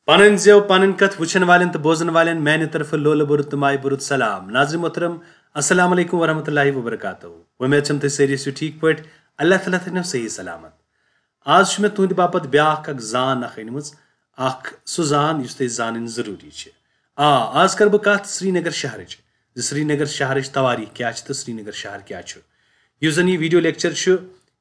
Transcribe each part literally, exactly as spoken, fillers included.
پنٕنۍ زٮ۪و، پنٕنۍ کتھ وٕچھن والٮ۪ن تہٕ بوزن والٮ۪ن میانہِ طرفہٕ لولہٕ بوٚرُت تہٕ مایہِ بوٚرُت سلام۔ ناظرین محترم، السلام علیکم ورحمۃ اللہ وبرکاتہ۔ وۄمید چھم تُہۍ سٲری ٲسِو ٹھیٖک پٲٹھۍ۔ اللہ تعالیٰ تھٲینو صحیح سلامت۔ آز چھُ مےٚ تُہنٛدِ باپتھ بیاکھ اکھ زان اکھ أنمٕژ، اکھ سُہ زان یُس تۄہہِ زانٕنۍ ضروٗری چھِ۔ آ، آز کرٕ بہٕ کتھ سرینگر شہرٕچ، زِ سرینگر شہرٕچ توٲریٖخ کیٛاہ چھِ تہٕ سرینگر شہر کیٛاہ چھُ۔ یُس زن یہِ video lecture چھُ،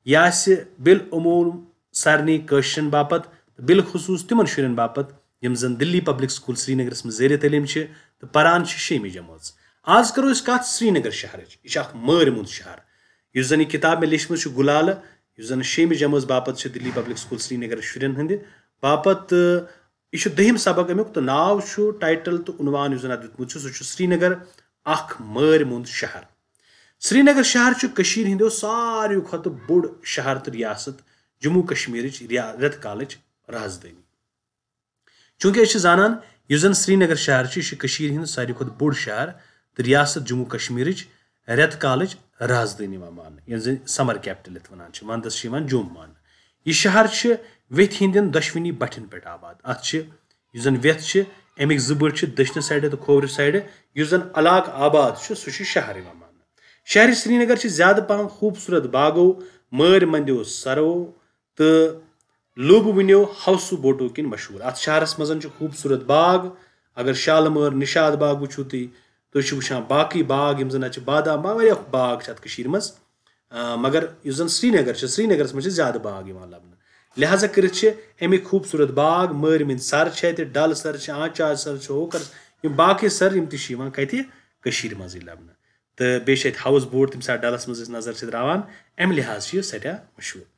یہِ آسہِ بالعموم سارنٕے کٲشرٮ۪ن باپتھ تہٕ بالخصوٗص تِمن شُرٮ۪ن باپتھ یِم زن دِلی پبلک سکوٗل سرینگرس منٛز زیر تعلیٖم چھِ تہٕ پران چھِ شیٚیِمہِ جمٲژ۔ آز کرو أسۍ کتھ سرینگر شہرٕچ۔ یہِ چھُ اکھ مٲرۍ مُنٛد شہر۔ یُس زن یہِ کِتاب مےٚ لیچھمٕژ چھِ گُلالہٕ، یُس زن شیٚیِمہِ جمٲژ باپتھ چھِ دِلی پبلک سکوٗل سرینگرس شُرٮ۪ن ہٕنٛدِ باپتھ، تہٕ یہِ چھُ دٔہِم سبق امیُک، تہٕ ناو چھُ، title تہٕ عنوان یُس زن اتھ دیُتمُت چھُ، سُہ چھُ سرینگر اکھ مٲرۍ مُنٛد شہر۔ سرینگر شہر چھُ کٔشیٖرِ ہٕنٛدیو ساروِی کھۄتہٕ بوٚڑ شہر تہٕ ریاست جموں کشمیرٕچ ریا-، رٮ۪تہٕ کالٕچ رازدٲنی۔ چوٗنٛکہِ أسۍ چھِ زانان، یُس زن سرینگر شہر چھُ، یہِ چھُ کٔشیٖرِ ہُنٛد ساروِی کھۄتہٕ بوٚڑ شہر تہٕ ریاست جموں کشمیرٕچ رٮ۪تہٕ کالٕچ رازدٲنی یِوان ماننہٕ، یَتھ زن summer capital یَتھ وَنان چھِ، ونٛدس چھِ یِوان جوٚم ماننہٕ۔ یہِ شہر چھُ ویٚتھِ ہٕنٛدٮ۪ن دۄشوٕنی بٹھٮ۪ن پٮ۪ٹھ آباد۔ اتھ چھِ، یُس زن ویٚتھ چھِ، اَمِکۍ زٕ بٔٹھۍ چھِ دٔچھنہِ side تہٕ کھوورِ side۔ یُس زن علاقہٕ آباد چھُ، سُہ چھُ شہر یِوان ماننہٕ۔ شہرِ سرینگر چھِ زیادٕ پہم خوٗبصوٗرت باغو، مٲرۍ مٔنٛدیو سرو، تہٕ لوٗبہٕ وٕنیو ہاوسہٕ بوٹو کِنۍ مشہوٗر۔ اتھ شہرس منٛز چھِ خوٗبصوٗرت باغ۔ اگر شالہٕ مٲر، نشاط باغ وٕچھِو تُہۍ، تُہۍ چھِو وٕچھان باقٕے باغ یِم زن اتھ چھِ، بادام باغ، واریاہ باغ چھِ اتھ کٔشیٖرِ منٛز۔ آ، مگر یُس زن سرینگر چھُ، سرینگرس منٛز چھِ زیادٕ باغ یِوان لبنہٕ۔ لہذا کٔرِتھ چھِ اَمِکۍ خوٗبصوٗرت باغ، مٲرۍ مٔنٛدۍ سر چھِ اتہِ، ڈل سر چھِ، آنچار سر چھِ، ہوکر، یِم باقٕے سر یِم تہِ چھِ یِوان کتہِ؟ کٔشیٖرِ منٛزٕے لبنہٕ۔ تہٕ بیٚیہِ چھِ اَتہِ ہاوُس بوٹ، تَمہِ ساتہٕ ڈَلَس منٛز أسۍ نظر چھِ ترٛاوان، اَمہِ لِحاظ چھِ یہِ سٮ۪ٹھاہ مشہوٗر۔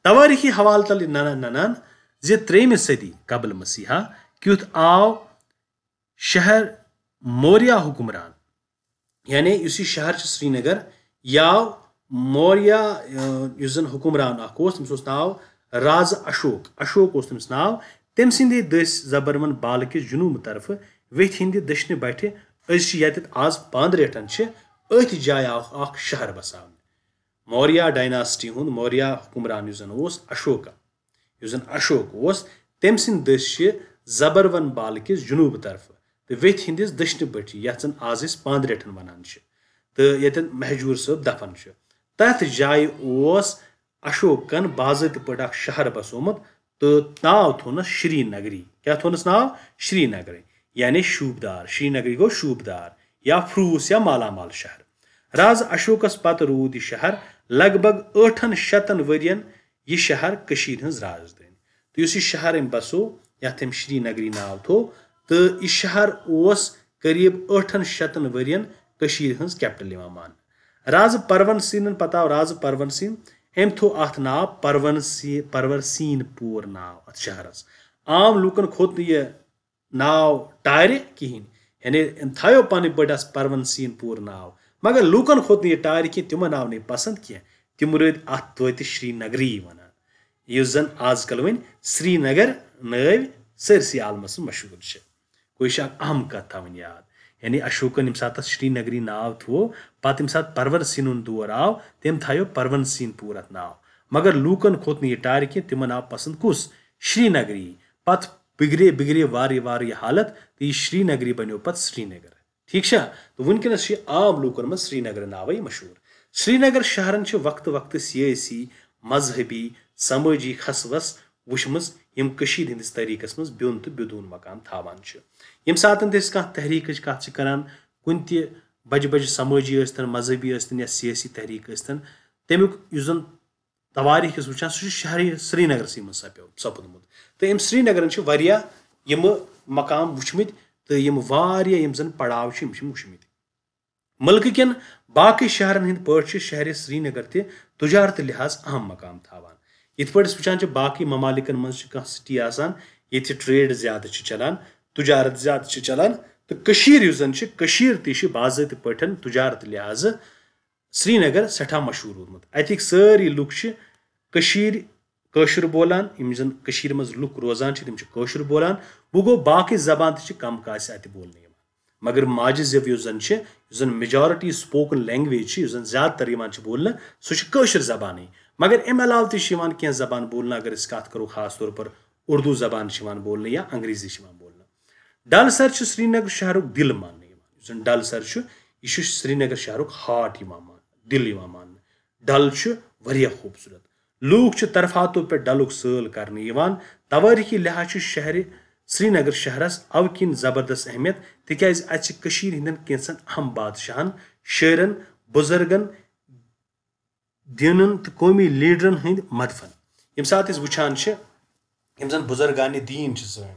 توٲریٖخی حوالہٕ تَل نَنان، نَنان زِ ترٛیٚیِمہِ صٔدی قبل مسیحا کیُتھ آو شہر موریا حُکمران، یعنی یُس یہِ شہر چھُ سرینگر، یہِ آو موریا، یُس زَن حُکمران اَکھ اوس، تٔمِس اوس ناو راز اشوک، اشوک اوس تٔمِس ناو۔ تٔمۍ سٕنٛدِ دٔسۍ زبروَن بالہٕ کِس جنوٗبہٕ طرفہٕ ویٚتھِ ہِنٛدِ دٔچھنہِ بٹھِ، أسۍ چھِ ییٚتٮ۪تھ آز پانٛدریٹھن چھِ، أتھۍ جایہِ آو اکھ شہر بساونہٕ۔ موریا ڈائناسٹی ہُنٛد موریا حکمران یُس زن اوس اشوکا، یُس زن اشوک اوس، تٔمۍ سٕنٛدِ دٔسۍ چھِ زبروَن بالہٕ کِس جنوٗبہٕ طرفہٕ تہٕ ویٚتھِ ہٕنٛدِس دٔچھنہِ بٹھِ، یتھ زن آز أسۍ پانٛدریٹھن ونان چھِ، تہٕ ییٚتٮ۪ن مہجوٗر صٲب دفن چھُ، تتھ جایہِ اوس اشوکن باضٲبطہٕ پٲٹھۍ اکھ شہر بسومُت تہٕ ناو تھوونس شری نگری۔ کیٛاہ تھوونس ناو؟ شری نگری، یعنی شوٗبدار۔ شری نگری گوٚو شوٗبدار یا پھروٗس یا مالا مال شہر۔ راز اشوکس پتہٕ روٗد یہِ شہر لگ بگ ٲٹھن شتن ؤرین یہِ شہر کٔشیٖرِ ہٕنٛز رازدٲنۍ۔ تہٕ یُس یہِ شہر أمۍ بسو، یتھ أمۍ شری نگری ناو تھوو، تہٕ یہِ شہر اوس قریب ٲٹھن شتن ؤرین کٔشیٖرِ ہٕنٛز capital یِوان ماننہٕ۔ رازٕ پرون سینن پتہٕ آو رازٕ پرون سین، أمۍ تھوو اتھ ناو پرون سی-، پرور سین پوٗر ناو اتھ شہرس۔ عام لوٗکن کھوٚت نہٕ یہِ ناو ٹارِ کِہینۍ، یعنی أمۍ تھایو پنٕنۍ پٲٹھۍ اتھ پرون سین پوٗر ناو، مگر لوٗکن کھوٚت نہٕ یہِ ٹارِ کینٛہہ، تِمن آو نہٕ یہِ پسند کینٛہہ، تِم رٲدۍ اتھ توتہِ شری نگری ونان، یُس زن آز کل وۄنۍ سرینگر نٲوۍ سٲرسٕے عالمس منٛز مشہوٗر چھِ۔ گوٚو، یہِ چھِ اکھ اہم کتھ تھاوٕنۍ یاد۔ یعنی اشوکن ییٚمہِ ساتہٕ تتھ شری نگری ناو تھوو، پتہٕ ییٚمہِ ساتہٕ پرور سینُن دور آو، تٔمۍ تھایو پرون سین پوٗر اتھ ناو۔ مگر لوٗکن کھوٚت نہٕ یہِ ٹارِ کینٛہہ، تِمن آو پسند کُس؟ شری نگری۔ پتہٕ بگڑے، بگڑے وارٕ وارٕ یہِ حالت تہٕ یہِ شری نگری بنیو پتہٕ سرینگر۔ ٹھیٖک چھا؟ تہٕ وٕنکیٚنس چھِ عام لوٗکن منٛز سرینگر ناوٕے مشہوٗر۔ سرینگر شہرن چھِ وقتہٕ وقتہٕ سیٲسی، مذہبی، سمٲجی کھس وس وٕچھمٕژ، یِم کٔشیٖرِ ہٕنٛدِس تٲریٖخس منٛز بیوٚن تہٕ بیدوٗن مقام تھاوان چھِ۔ ییٚمہِ ساتہٕ تہِ أسۍ کانٛہہ تحریٖکٕچ کتھ چھِ کران، کُنہِ تہِ بجہِ بجہِ سمٲجی ٲسۍتن، مذہبی ٲسۍتن یا سیٲسی تحریٖک ٲسۍتن، تمیُک یُس زن توٲریٖخ یُس وٕچھان، سُہ چھُ شہرِ سرینگرسٕے منٛز سپیو-، سپُدمُت۔ تہٕ أمۍ سرینگرن چھِ واریاہ یِمہٕ مقام وٕچھمٕتۍ، تہٕ یِم واریاہ یِم زن پڑاو چھِ، یِم چھِ یِم وٕچھمٕتۍ۔ مُلکہٕ کٮ۪ن باقٕے شہرن ہٕنٛدۍ پٲٹھۍ چھِ شہرِ سرینگر تہِ تجارتہٕ لحاظ اہم مقام تھاوان۔ یِتھ پٲٹھۍ أسۍ وٕچھان چھِ، باقٕے ممالکن منٛز چھِ کانٛہہ city آسان، ییٚتہِ trade زیادٕ چھِ چلان، تجارت زیادٕ چھِ چلان، تہٕ کٔشیٖر یُس زن چھِ، کٔشیٖر تہِ چھِ باضٲبطہٕ پٲٹھۍ تجارت لحاظہٕ سرینگر سٮ۪ٹھاہ مشہوٗر روٗدمُت۔ اَتِکۍ سٲری لُکھ چھِ کٔشیٖرِ کٲشُر بولان، یِم زن کٔشیٖرِ منٛز لُکھ روزان چھِ، تِم چھِ کٲشُر بولان۔ وۄنۍ گوٚو، باقٕے زبان تہِ چھِ کم کاسہِ اَتہِ بولنہٕ یِوان۔ مگر ماجہِ زٮ۪و یُس زن چھِ، یُس زن majority spoken language چھِ، یُس زن زیادٕ تر یِوان چھِ بولنہٕ، سُہ چھِ کٲشِر زبانٕے۔ مگر اَمہِ علاوٕ تہِ چھِ یِوان کینٛہہ زبان بولنہٕ۔ اگر أسۍ کتھ کرو خاص طور پر اردو زبان چھِ یِوان بولنہٕ یا انگریزی چھِ یِوان بولنہٕ۔ ڈل سر چھُ سرینگر شہرُک دِل ماننہٕ یِوان۔ یُس زن ڈل سر چھُ، یہِ چھُ سرینگر شہرُک ہارٹ یِوان ماننہٕ، دِل یِوان ماننہٕ۔ ڈل چھُ واریاہ خوٗبصوٗرت۔ لوٗکھ چھِ طرفاتو پٮ۪ٹھ ڈلُک سٲل کرنہٕ یِوان۔ توٲریٖخی لحاظ چھُ شہرِ سرینگر شہرس اَوٕ کِنۍ زبردست اہمیت، تِکیازِ اتہِ چھِ کٔشیٖرِ ہٕنٛدٮ۪ن کینٛژن اہم بادشاہن، شٲعرن، بُزرگن، دیٖنن تہٕ قومی لیڈرن ہٕنٛدۍ مدفن۔ ییٚمہِ ساتہٕ أسۍ وٕچھان چھِ، یِم زن بُزرگانِ دیٖن چھِ سٲنۍ،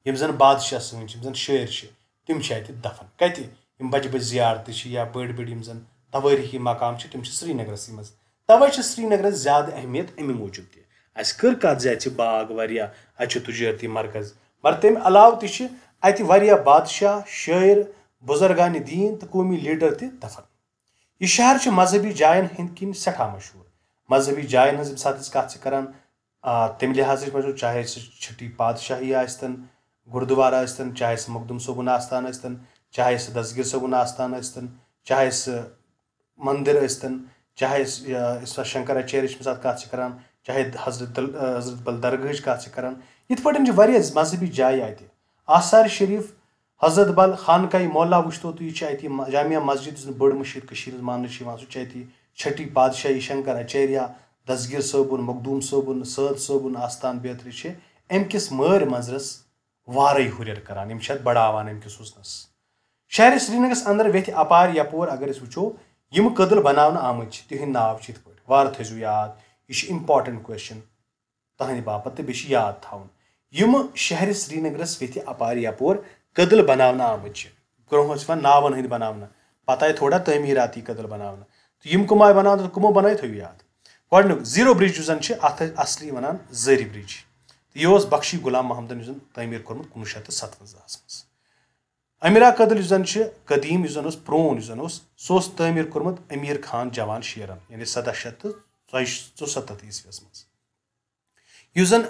یِم زن بادشاہ سٲنۍ چھِ، یِم زن شٲعر چھِ، تِم چھِ اتہِ دفن۔ کتہِ؟ یِم بجہِ بجہِ زیارتہٕ چھِ یا بٔڑۍ بٔڑۍ یِم زن توٲریٖخی مقام چھِ، تِم چھِ سرینگرسٕے منٛز۔ توے چھِ سرینگرس زیادٕ اہمیت امہِ موٗجوٗب تہِ۔ اسہِ کٔر کتھ زِ اتہِ چھِ باغ واریاہ، اتہِ چھُ تجٲرتی مرکز، مگر تمہِ علاوٕ تہِ چھِ اتہِ واریاہ بادشاہ، شٲعر، بُزرگانِ دیٖن تہٕ قومی لیڈر تہِ دفن۔ یہِ شہر چھُ مذہبی جاین ہٕنٛدۍ کِنۍ سٮ۪ٹھاہ مشہوٗر۔ مذہبی جاین ہٕنٛز ییٚمہِ ساتہٕ أسۍ کتھ چھِ کران، آ، تَمہِ لحاظٕچ وَنو، چاہے سُہ چھٹی پادشاہی ٲسۍتن، گُردوارا ٲسۍتن، چاہے سُہ مخدوم صٲبُن آستان ٲسۍتن، چاہے سُہ دستگیر صٲبُن آستان ٲسۍتن، چاہے سُہ مندر ٲسۍتن، چاہے سُہ، یا، یُس سا شنکراچاریہ چھِ، ییٚمہِ ساتہٕ کَتھ چھِ کَران، چاہے حضرت دل-، آ، حضرت بل درگاہٕچ کَتھ چھِ کَران، یِتھ پٲٹھۍ چھِ واریاہ مذہبی جایہِ اَتہِ۔ آثار شریف، حضرت بل خانقاہ مولا وٕچھتو تُہۍ، یہِ چھِ اَتہِ م-، جامع مسجد، یُس زَن بٔڑ مٔشیٖد کٔشیٖرِ ہٕنٛز ماننہٕ چھِ یِوان، سُہ چھِ اَتہِ چھٹی پادشاہی شنکراچاریہ، دستگیر صٲبُن، مخدوم صٲبُن، سٲد صٲبُن آستان بیترِ چھِ، امہِ کِس مٲرۍ منظرس وارے ہُرٮ۪ر کران، یِم چھِ اتھ بڑاوان امہِ کِس حُسنس۔ شہرِ سرینگرس اندر ویتھِ اپارِ یپور اگر أسۍ وٕچھو، یِم کٔدٕل بناونہٕ آمٕتۍ چھِ، تِہنٛدۍ ناو چھِ یِتھ پٲٹھۍ، وارٕ تھٲیزیو یاد، یہِ چھُ important question تہنٛدِ باپتھ تہٕ بیٚیہِ چھُ یاد تھاوُن۔ یِم شہرِ سرینگرس ویتھِ اپارِ یپور کٔدٕل بناونہٕ آمٕتۍ چھِ، برونٛہہ ٲسۍ یِوان ناون ہٕنٛدۍ بناونہٕ، پتہٕ آیہِ تھوڑا تعمیٖراتی کٔدٕل بناونہٕ۔ تہٕ یِم کٕم آیہِ بناونہٕ تہٕ کٕمو بنٲے، تھٲیِو یاد۔ گۄڈٕنیُک زیٖرو برج یُس زن چھِ، اتھ ٲسۍ اصلی ونان زٲرۍ برج، تہٕ یہِ اوس بخشی غلام محمدن یُس زن تعمیٖر کوٚرمُت کُنوُہ شیٚتھ تہٕ ستونٛزاہس منٛز۔ امیرا کدل یُس زن چھِ قدیٖم، یُس زن اوس پرون، یُس زن اوس، سُہ اوس تعمیٖر کوٚرمُت امیر خان جوان شیرن، یعنی سداہ شیٚتھ تہٕ ژۄیہِ ژُسَتتھ عیسویس منٛز۔ یُس زن،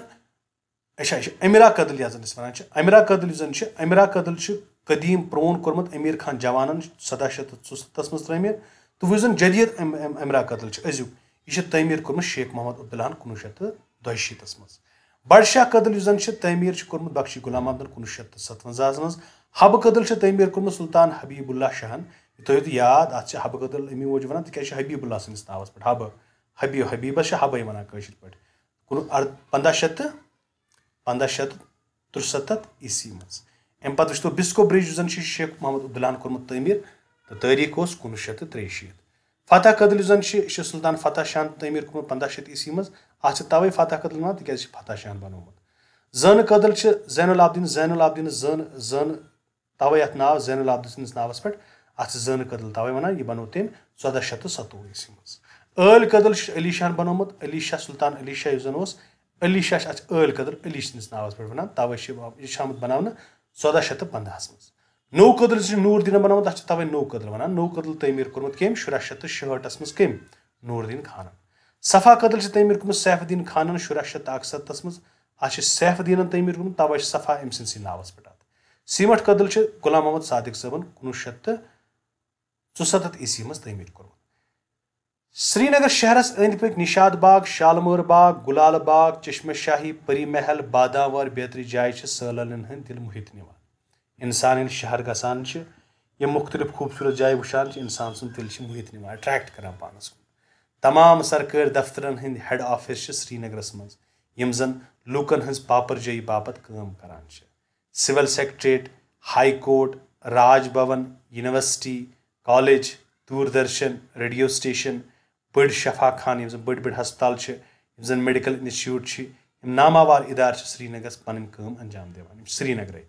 اچھا، اچھا، امیرا کدل یتھ زن أسۍ ونان چھِ، امیرا کدل یُس زن چھِ، امیرا کدل چھُ قدیٖم پرون کوٚرمُت امیر خان جوانن سداہ شیٚتھ تہٕ ژُسَتتھس منٛز تعمیٖر، تہٕ وۄنۍ یُس زن جدید ام-، ام-، امیرا کدل چھُ أزیُک، یہِ چھُ تعمیٖر کوٚرمُت شیخ محمد عبداللہن کُنوُہ شیٚتھ تہٕ دۄیہِ شیٖتس منٛز۔ بڈشاہ کدل یُس زن چھِ، تعمیٖر چھِ کوٚرمُت بخشی غلام محمدن کُنوُہ شیٚتھ تہٕ ستونٛزاہس منٛز۔ حبہٕ کدل چھِ تعمیٖر کوٚرمُت سلطان حبیب اللہ شاہن۔ یہِ تھٲیِو تُہۍ یاد، اتھ چھِ حبہٕ کدل امی موٗجوٗب ونان، تِکیازِ چھِ حبیب اللہ سٕنٛدِس ناوس پٮ۪ٹھ حبہٕ، حبیب، حبیبس چھِ حبے ونان کٲشِر پٲٹھۍ۔ کُنوُہ، ار-، پنٛداہ شیٚتھ تہٕ، پنٛداہ شیٚتھ تہٕ ترٛسَتتھ عیسوی منٛز۔ امہِ پتہٕ وٕچھتو بسکو برج یُس زن چھِ شیخ محمد عبداللہن کوٚرمُت تعمیٖر، تہٕ تٲریٖخ اوس کُنوُہ شیٚتھ تہٕ ترٛیہِ شیٖتھ۔ فتح کدل یُس زن چھِ، یہِ چھِ سلطان فتح شاہن تعمیٖر کوٚرمُت پنٛداہ شیٚتھ عیسوی منٛز۔ اتھ چھِ توے فتح کدل ونان، تِکیازِ یہِ چھِ فتح شاہن بنوومُت۔ زٲنہٕ کدل چھِ زین العابدین، زین العابدین زٲنہٕ، زٲنہٕ توے اتھ ناو زین العابدین سٕنٛدِس ناوس پٮ۪ٹھ۔ اتھ چھِ زٲنہٕ کدل توے ونان، یہِ بنوو تٔمۍ ژۄداہ شیٚتھ تہٕ ستووُہ عیسوی منٛز۔ ٲلۍ کدل چھُ علی شاہن بنوومُت، علی شاہ، سلطان علی شاہ یُس زن اوس، علی شاہ چھِ اتھ ٲلۍ کدل علی سٕنٛدِس ناوس پٮ۪ٹھ ونان، توے چھِ یہِ آمُت بناونہٕ ژۄداہ شیٚتھ تہٕ پنٛداہس منٛز۔ نوٚو کدل چھُ نوٗر دیٖنن بنوومُت، تَتھ چھِ تَوَے نوٚو کدل وَنان۔ نوٚو کدل تعمیٖر کوٚرمُت کٔمۍ؟ شُراہ شیٚتھ تہٕ شُہٲٹھس منٛز کٔمۍ؟ نوٗر دیٖن خانن۔ صفا کدل چھِ تعمیٖر کوٚرمُت سیف الدیٖن خانن شُراہ شیٚتھ تہٕ اَکسَتتھس منٛز۔ اَتھ چھِ سیف الدیٖنن تعمیٖر کوٚرمُت، تَوَے چھِ صفا أمۍ سٕنٛدسٕے ناوَس پٮ۪ٹھ اَتھ۔ سیٖمَٹھ کدل چھِ غلام محمد صادق صٲبن کُنوُہ شیٚتھ تہٕ ژُسَتتھ عیسوی منٛز تعمیٖر کوٚرمُت۔ سرینگر شہرس أنٛدۍ پٔکۍ نشاد باغ، شالمور باغ، گلال باغ، چشمہ شاہی، پری محل، بادام وار بیترِ جایہِ چھِ سٲلٲنین ہٕنٛدۍ دِل موہِتھ نِوان۔ انسان ییٚلہِ شہر گژھان چھِ، یا مختلف خوٗبصوٗرت جایہِ وٕچھان چھِ، انسان سُنٛد دِل چھِ موہِتھ نِوان، اٹریکٹ کران پانس کُن۔ تمام سرکٲرۍ دفترن ہٕنٛدۍ ہیڈ آفس چھِ سرینگرس منٛز، یِم زن لوٗکن ہٕنٛز پاپر جٲیی باپتھ کٲم کران چھِ۔ Civil secretariat, high court, Raj Bhavan, university, college, Doordarshan, radio station, بٔڑۍ شفا خانہٕ، یِم زن بٔڑۍ بٔڑۍ ہسپتال چھِ، یِم زن میڈیکل انسٹیٹیوٹ چھِ، یِم ناماوار ادارٕ چھِ سرینگرس پنٕنۍ کٲم انجام دِوان۔ یِم چھِ سرینگرے۔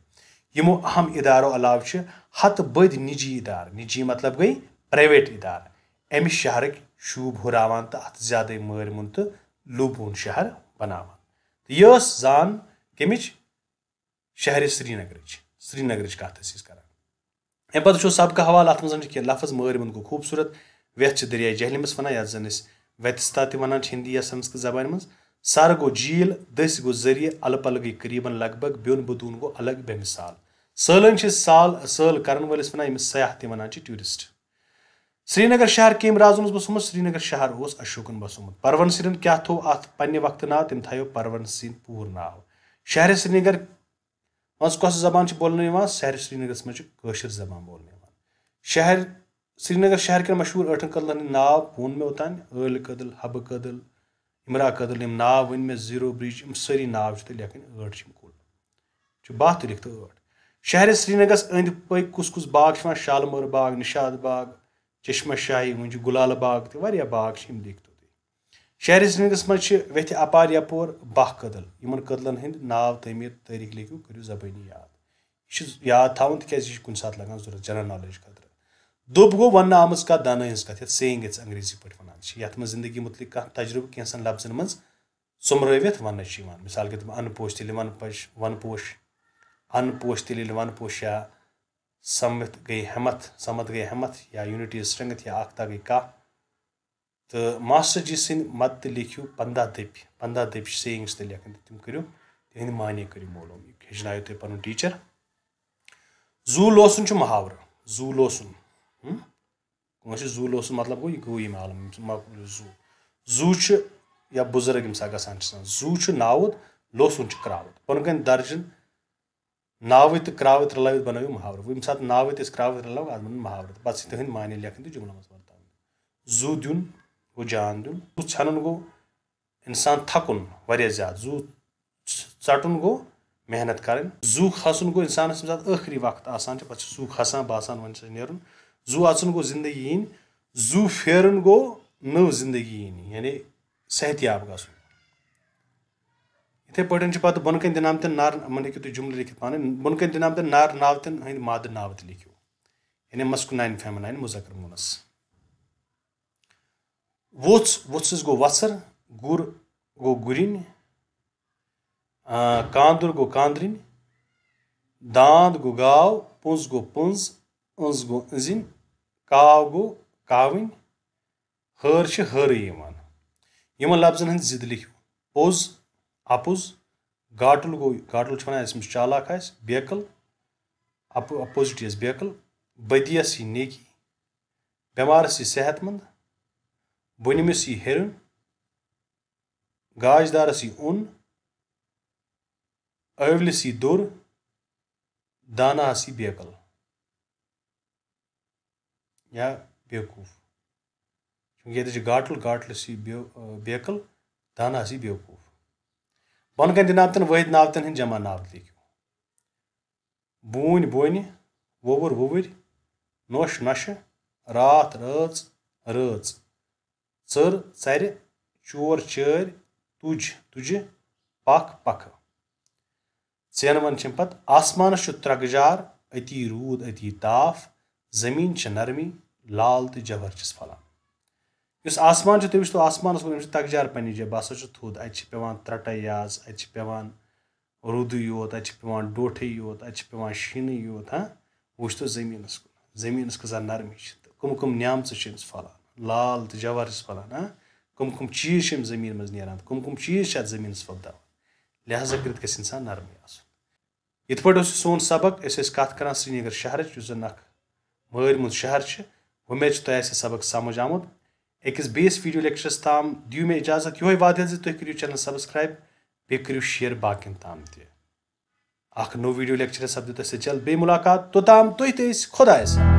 یِمو اہم ادارو علاوٕ چھِ ہتہٕ بٔدۍ نجی ادارٕ، نجی مطلب گٔے پرائیویٹ ادارٕ، امہِ شہرٕکۍ شوٗب ہُراوان تہٕ اتھ زیادے مٲرۍ مُن تہٕ لوٗبہٕ وُن شہر بناوان۔ تہٕ یہِ ٲس زان کمِچ؟ شہرِ سرینگرٕچ، سرینگرٕچ کتھ ٲسۍ أسۍ کران۔ امہِ پتہٕ وٕچھو سبقہٕ حوالہٕ، اتھ منٛز چھِ کینٛہہ لفظ، مٲرۍ مُن گوٚو خوٗبصوٗرت، ویتھ چھِ دٔریاے جہلمس ونان، یتھ زن أسۍ ویتستا تہِ ونان چھِ ہندی یا سنسکرت زبانہِ منٛز۔ سر گوٚو جھیل، دٔسۍ گوٚو ذٔریعہٕ، الہٕ پلہٕ گٔے قریباً لگ بگ، بیوٚن بہٕ دوٗن گوٚو الگ بے مثال۔ سٲلٲنۍ چھِ سال، سٲل کرن وٲلِس ونان، ییٚمِس سیاح تہِ ونان چھِ، ٹیورسٹ۔ سرینگر شہر کٔمۍ رازن اوس بسومُت؟ سرینگر شہر اوس اشوکن بسومُت۔ پرون سرین کیٛاہ تھوو اتھ پننہِ وقتہٕ ناو؟ تٔمۍ تھایو پرون سرین پوٗرٕ ناو۔ شہر سرینگر منٛز کۄس زبان چھِ بولنہٕ یِوان؟ شہر سرینگرس منٛز چھِ کٲشِر زبان بولنہٕ یِوان۔ شہر سرینگر شہر کٮ۪ن مشہوٗر ٲٹھن کدلن ہٕنٛدۍ ناو ووٚن مےٚ اوٚتانۍ، عٲلۍ کدل، حبہٕ کدل، امرا کدل، یِم ناو ؤنۍ مےٚ، زیٖرو برج، یِم سٲری ناو چھِ تۄہہِ لیکھٕنۍ، ٲٹھ چھِ یِم کُل۔ چھُ باہ تہٕ لیکھتہٕ ٲٹھ۔ شہر سرینگرس أنٛدۍ پٔکۍ کُس کُس باغ چھِ یِوان؟ شالمور باغ، نشاط باغ، چشمہ شاہی، وۄنۍ چھُ گُلالہٕ باغ تہِ، واریاہ باغ چھِ، یِم لیکھتو تُہۍ۔ شہر سرینگرس منٛز چھِ ویٚتھِ اپارِ یپور باہ کدل۔ یِمن کدلن ہٕنٛدۍ ناو، تعمیٖر، تٲریٖخ لیکھِو، کٔرِو زبٲنی یاد۔ یہِ چھُ یاد تھاوُن، تِکیازِ یہِ چھُ کُنہِ ساتہٕ لگان ضروٗرت general knowledge خٲطرٕ۔ دوٚب گوٚو وننہٕ آمٕژ کتھ، دانٲے ہٕنٛز کتھ، یتھ سیئنگ أسۍ انگریزی پٲٹھۍ ونان چھِ، یتھ منٛز زندگی متعلق کانٛہہ تجربہٕ کینٛژن لفظن منٛز ژۄمرٲوِتھ وننہٕ چھِ یِوان۔ مثال کے طور پر، ان پوش تیٚلہِ ون پوش، ون پوش، ان پوش تیٚلہِ ییٚلہِ ون پوش یا سمتھ گٔے ہمت، سمتھ گٔے ہمت، یا unity is strength، یا اکھ تاہ گٔے کاہ۔ تہٕ ماسٹر جی سٕنٛدِ مدتہٕ لیکھِو پنٛداہ دٔپۍ، پنٛداہ دٔپۍ چھِ سیئنگس تہِ لیکھٕنۍ، تہٕ تِم کٔرِو تِہنٛدۍ معنی کٔرِو معلوم۔ یہِ ہیٚچھنایو تۄہہِ پنُن ٹیچر۔ زُو لوسُن چھُ محاورٕ۔ زُو لوسُن۔ ہم؟ کٲنٛسہِ زُو لوسُن مطلب گوٚو، یہِ گوٚو ییٚمہِ عالمہٕ، یہِ چھُ مۄکلیو زُو۔ زُو چھُ یا بُزرگ ییٚمہِ ساتہٕ گژھان چھِ آسان۔ زُو چھُ ناوُت، لوسُن چھُ کرٛاوُت۔ بۄنہٕ کَنہِ درجن ناوٕتۍ تہٕ کرٛاوٕتۍ رلٲوِتھ بنٲوِو محاورٕ۔ وۄنۍ ییٚمہِ ساتہٕ ناوٕتۍ أسۍ کرٛاوٕتۍ رلاوو، اَتھ بنن محاورٕ۔ تہٕ پتہٕ چھِ تِہنٛدۍ معنی لیکھٕنۍ تہٕ جملن منٛز ورتاوٕنۍ۔ زُو دیُن گوٚو جان دیُن۔ زُو ژھٮ۪نُن گوٚو انسان تھکُن واریاہ زیادٕ۔ زُو ژ-، ژٹُن گوٚو محنت کرٕنۍ۔ زُو کھسُن گوٚو انسانس ییٚمہِ ساتہٕ ٲخری وقت آسان چھُ، پتہٕ چھُ زُو کھسان، باسان وۄنۍ چھُ نیرُن۔ زُو اژُن گوٚو زندگی یِنۍ۔ زُو پھیرُن گوٚو نٔو زندگی یِنۍ، یعنی صحت یاب گژھُن۔ یِتھے پٲٹھۍ چھِ پتہٕ بۄنہٕ کَنہِ دِنہٕ آمتٮ۪ن نر، یِمن ہیٚکِو تُہۍ جملہٕ لیکھِتھ پانہٕ۔ بۄنہٕ کَنہِ دِنہٕ آمتٮ۪ن نر ناوتن ہٕنٛدۍ مادٕ ناوٕ تہِ لیکھِو، یعنی masculine feminine مذکر مؤنث۔ ووٚژھ، ووٚژھس گوٚو وژھٕر، گُر گوٚو گُرِنۍ، آ، کاندُر گوٚو کاندرِنۍ، داند گوٚو گاو، پوٚنٛز گوٚو پٔنٛز، أنٛز گوٚو أنٛزِنۍ، کاو گوٚو کاوٕنۍ، ہٲر چھِ ہٲرٕے یِوان۔ یِمن لفظن ہٕنٛدۍ ضِد لیکھِو۔ پوٚز، اَپُز، گاٹُل گوٚو، گاٹُل چھِ وَنان یُس أمِس چالاک آسہِ، بیکٕل، اَپو-، opposite یَس بیکٕل، بدیَس یی نیکی، بٮ۪مارَس یی صحت مند، بۄنمِس یی ہیٚرُن، گاش دارَس یی اوٚن، ٲولِس یی دوٚر، داناہَس یی بیکٕل۔ یا بیوقوٗف۔ چوٗنٛکہِ ییٚتہِ چھِ گاٹُل، گاٹلِس یی بیو-، بیکٕل، داناہَس یی بیوقوٗف۔ بۄنہٕ کَنہِ دِنہٕ آمتٮ۪ن وٲحِد ناوتَن ہٕنٛدۍ جمع ناوٕ لیکھِو۔ بوٗنۍ، بونہِ، ووٚوُر، وُوٕرۍ، نوٚش، نۄشہِ، راتھ، رٲژ، رٲژ، ژٔر، ژَرِ، چور، چٲرۍ، تُج، تُجہِ، پَکھ، پَکھٕ۔ ژینوَن چھِ پَتہٕ آسمانَس چھُ ترٛکجار، أتی روٗد، أتی تاپھ، زٔمیٖن چھِ نرمی، لال تہٕ جوہر چھِس پھۄلان۔ یُس آسمان چھُ، تُہۍ وٕچھتو آسمانَس کُن، أمِس چھِ تَکجار پنٛنہِ جایہِ، باسان چھُ تھوٚد، اَتہِ چھِ پٮ۪وان ترٛٹَے یاژ، اَتہِ چھِ پٮ۪وان روٗدٕے یوت، اَتہِ چھِ پٮ۪وان ڈوٹھٕے یوت، اَتہِ چھِ پٮ۪وان شیٖنٕے یوت، ہاں؟ وٕچھتو زٔمیٖنَس کُن، زٔمیٖنَس کۭژاہ نرمی چھِ تہٕ کٕم کٕم نعمژٕ چھِ أمِس پھۄلان، لال تہٕ جوہر چھِس پھۄلان، ہاں؟ کٕم کٕم چیٖز چھِ أمۍ زٔمیٖنہِ منٛز نیران، کٕم کٕم چیٖز چھِ اَتھ زٔمیٖنَس وۄپداوان۔ لہذا کٔرِتھ گژھِ اِنسان نرمٕے آسُن۔ یِتھ پٲٹھۍ اوس یہِ سون سبق، أسۍ ٲسۍ کَتھ کَران سرینگر شہرٕچ، یُس زَن اَکھ مٲرۍ مُنٛد شہر چھِ۔ وۄمید چھِ تۄہہِ آسہِ یہِ سبق سمجھ آمُت۔ أکِس بیٚیِس ویٖڈیو لیکچرَس تام دِیِو مےٚ اِجازت، یِہوٚے وعدٕ حظ زِ تُہۍ کٔرِو channel subscribe، بیٚیہِ کٔرِو share باقیَن تام تہِ۔ اَکھ نوٚو ویٖڈیو لیکچر سپدِ تۄہہِ سۭتۍ جلد۔ بیٚیہِ مُلاقات، توٚتام تُہۍ تہٕ أسۍ خۄدایَس حوالہٕ۔